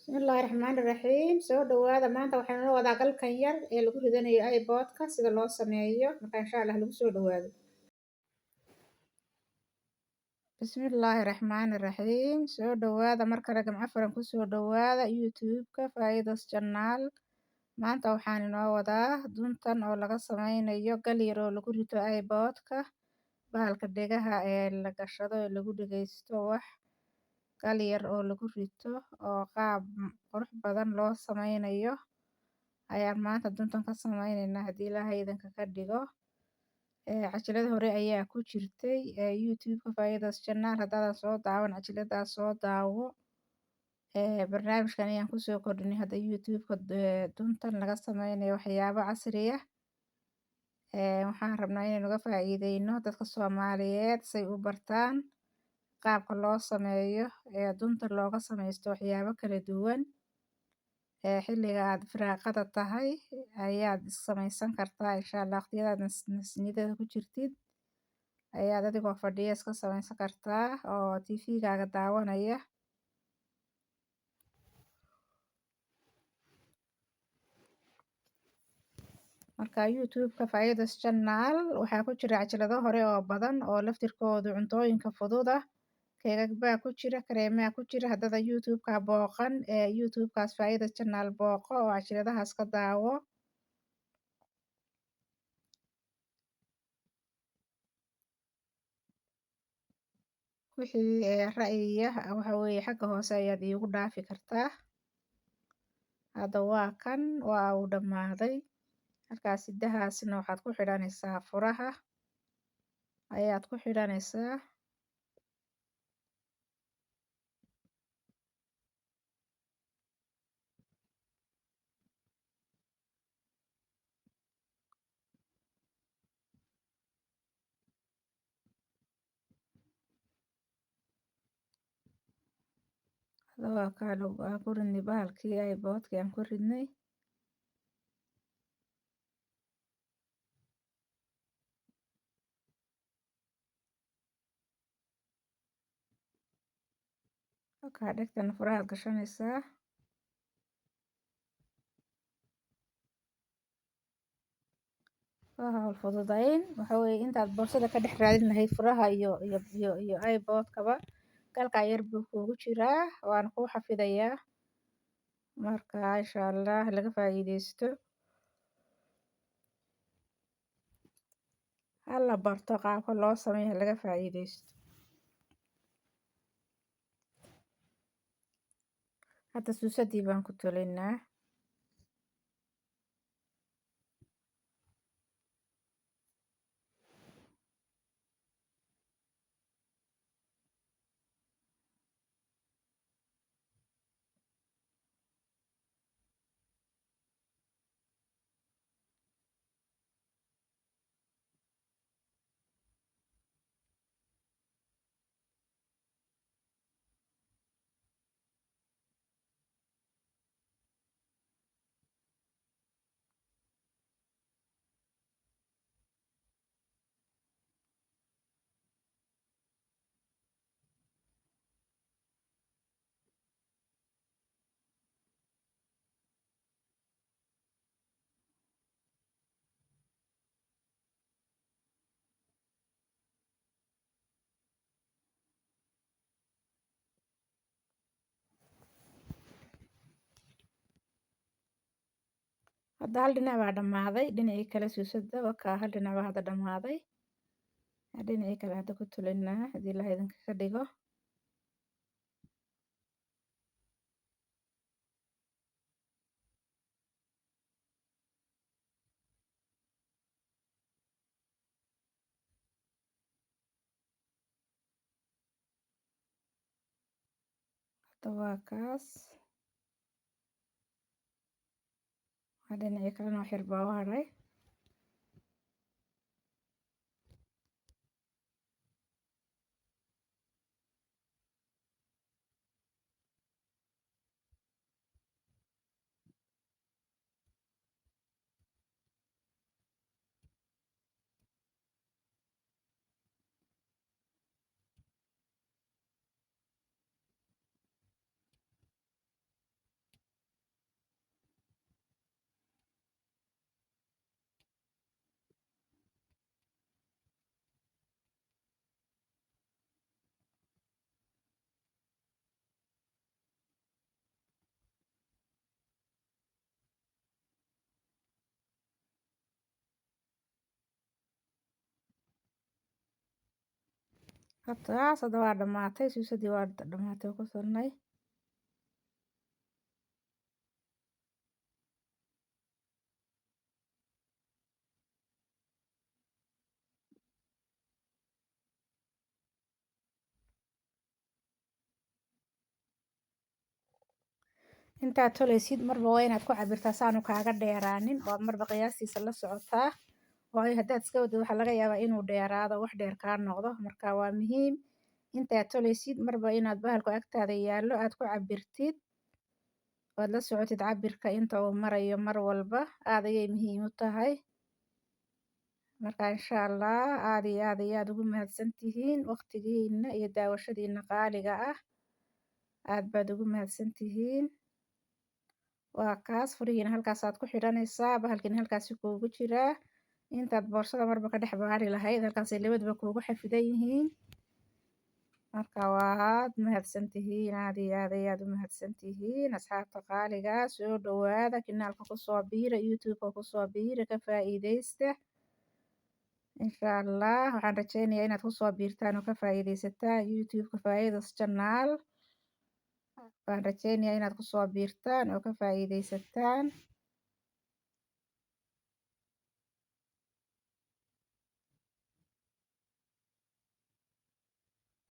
Bismillaahi Raxmaani Raxiim. Soo dhawaada, maanta waxaynu la wadaa galkan yar ee lagu ridanayo iPod-ka sida loo sameeyo. Marka insha Allah lagu soo dhawaado. Bismillaahi Raxmaani Raxiim. Soo dhawaada mar kale, gamco furan ku soo dhawaada YouTube-ka Faa'iidos Channel. Maanta waxaan inoo wadaa duntan oo laga sameynayo gal yar oo lagu rito iPod-ka, bahalka dhegaha ee la gashado ee lagu dhageysto wax, gal yar oo lagu rito oo qaab qurux badan loo sameynayo ayaan maanta duntan ka sameyneynaa, haddii Ilaahay idinka ka dhigo. Cajalada hore ayaa ku jirtay YouTube-ka Faa'iidos Channel. Haddaadan soo daawan cajaladaas, soo daawo. Barnaamijkan ayaan kusoo kordhinay hadda YouTube-ka, duntan laga sameynayo waxyaabo casri ah. Waxaan rabnaa inaynu uga faa'iideyno dadka Soomaaliyeed say u bartaan qaabka loo sameeyo ee dunta looga sameysto waxyaabo kala duwan. Xilliga aad firaaqada tahay ayaad sameysan kartaa, insha Allah. Waqtiyadaad nasnidada ku jirtid ayaad adigoo fadhiya iska sameysan kartaa oo TV-gaaga daawanaya. Marka YouTube-ka Faa'iidos Channel waxaa ku jira cajalado hore oo badan oo laftirkoodu cuntooyinka fudud ah, keegag baa ku jira, kareemaa ku jira. Haddada YouTube-ka booqan, ee YouTube-kaas Faa'iidos Channel booqo oo cajaladahaas ka daawo. Wixii ra'yiya waxa weeye xagga hoose ayaad iigu dhaafi kartaa. Hadda waa kan, waa uu dhammaaday. Halkaas sidahaasna waxaad ku xidhanaysaa furaha ayaad ku xidhanaysaa. Hadda waa kaa aan ku ridnay bahalkii iPod-kii aan ku ridnay. Halkaa dhegtana furahaad gashanaysaa. Waa hawl fududayn. Waxa weeye intaad boorsada ka dhex raadin lahayd furaha iyo iPod-kaba, galkaa yar buu kuugu jiraa, waana kuu xafidayaa. Marka insha Allah laga faa'iideysto, hala barto qaabka loo sameeyo, laga faa'iideysto. Hadda suusadii baan ku tolinaa. Hadda hal dhinac baa dhammaaday, dhinacii kale suusada wakaa. Hal dhinac baa hadda dhammaaday, dhinacii kale hadda ku tulinaa, haddii Ilaah idinka ka dhigo. Hadda waa kaas, dhinacii kalena wax yar baa u hadhay. Taas hadda waa dhammaatay, suusadii waa dhammaatay ku tolnay. Intaad tolaysid marba waa inaad ku cabirtaa saanu kaaga dheeraanin, oo aad marba qiyaastiisa la socotaa. Waayo haddaad iska wadid waxaa laga yaabaa inuu dheeraado, wax dheer kaa noqdo. Marka waa muhiim intaad tolaysid marba inaad bahalku agtaada yaallo aad ku cabirtid, oad la socotid cabirka inta uu marayo mar walba, aad ayay muhiim u tahay. Marka insha Allah aad iyo aad ayaad ugu mahadsantihiin waqtigiina iyo daawashadiina qaaliga ah, aad baad ugu mahadsantihiin. Waa kaas furihiina halkaasaad ku xidhanaysaa, bahalkiina halkaasi kuugu jiraa. Intaad boorsada marba ka dhex baari lahayd, halkaasay labaduba kuugu xafidan yihiin. Marka waad mahadsantihiin, aad iyo aad ayaad u mahadsantihiin asxaabta qaaliga. Soo dhawaada, kanaalka kusoo biira, YouTube-ka kusoo biira, ka faa'iideysta insha Allah. Waxaan rajeynayaa inaad kusoo biirtaan oo ka faa'iideysataan YouTube-ka Faa'iidos Channel. Waan rajeynayaa inaad kusoo biirtaan oo ka faa'iideysataan.